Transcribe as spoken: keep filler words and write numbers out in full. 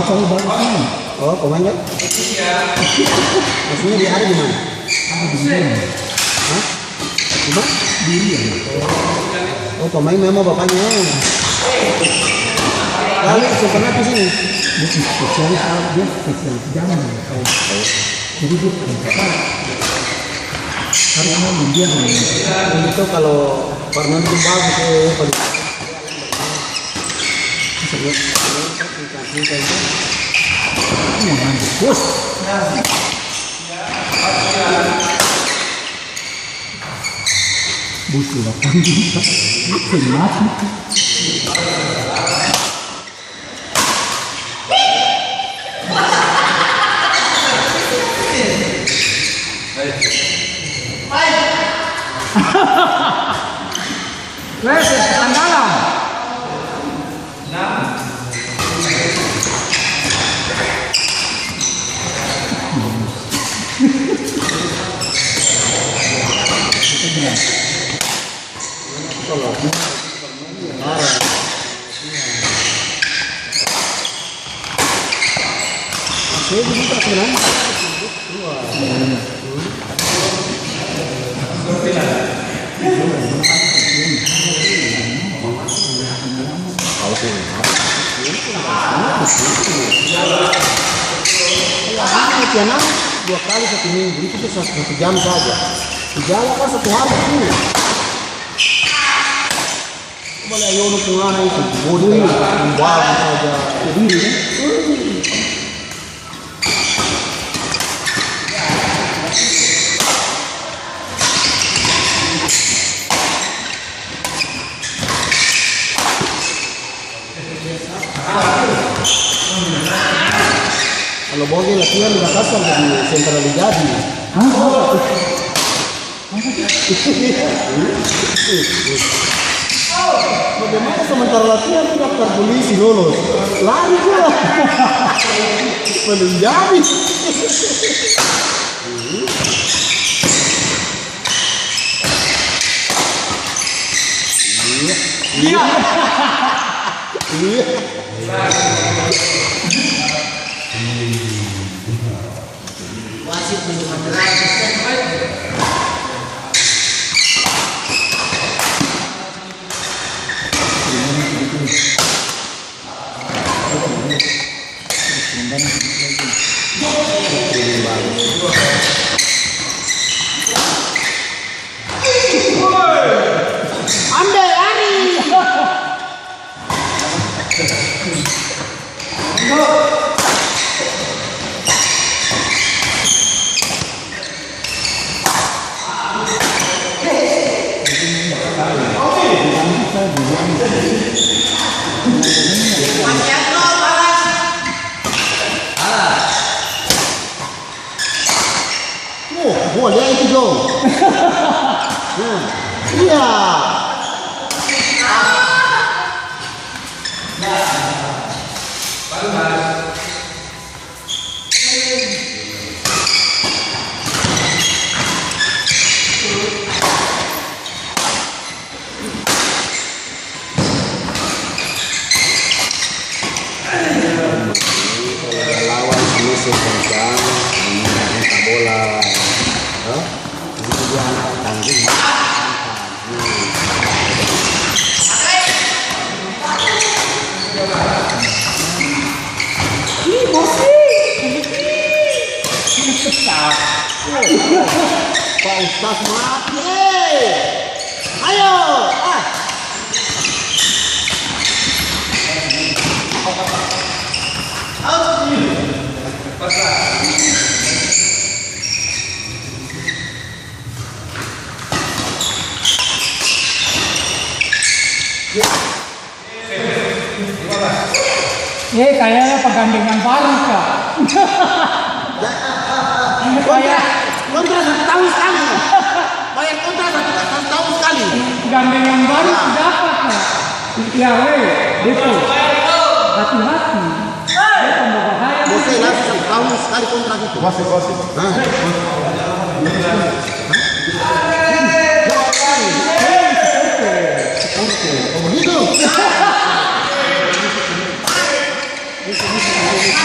Selalu bagus ini. Oh, pemain kan? Maksudnya dia ada di mana? Ada di Irian. Hah? Di mana? Di Irian. Oh, pemain memang bapaknya. Lalu, so pernah ke sini? Dia spesialis, dia spesialis jamu. Jadi, dia harus mau dia. Itu kalau Fernando itu bagus, eh, paling Bus. Bus delapan juta. Bus mati. Wes, tandalam. Latihan dua kali satu minggu, itu tuh satu jam saja. Di jalan kan satu hari dulu. Coba lihat Yono pung ana itu, bodi bagus saja. Kediri, kan? Kalo Boge latihan di Makassar jadi sentral jadi. Hah? Bagaimana sementara latihan tu daftar polisi lolos? Lari pula. Belum jadi. Iya. Iya. Wasit minuman keras. Ambe, lari! Oh, boleh itu dong. Nah, iya. Kalo ada lawan, musuh kencang, main bola. Hah? Itu dia anak tanggung. Ih, bosi. Pak Ustaz mati, eh. Ayo, ah. Eh, kayaknya pagandengan baru, Kak. Kontra, kontra satu tahun sekali. Bayar kontra satu, satu tahun sekali. Gandengan baru su dapa, Kak. Ya, weh, Depo. Hati-hati. Dia tambah bahaya. Bos, saya langsung satu tahun sekali kontra gitu. Wasit, wasit. Nah. Oh, begitu. Musuh, musuh, musuh.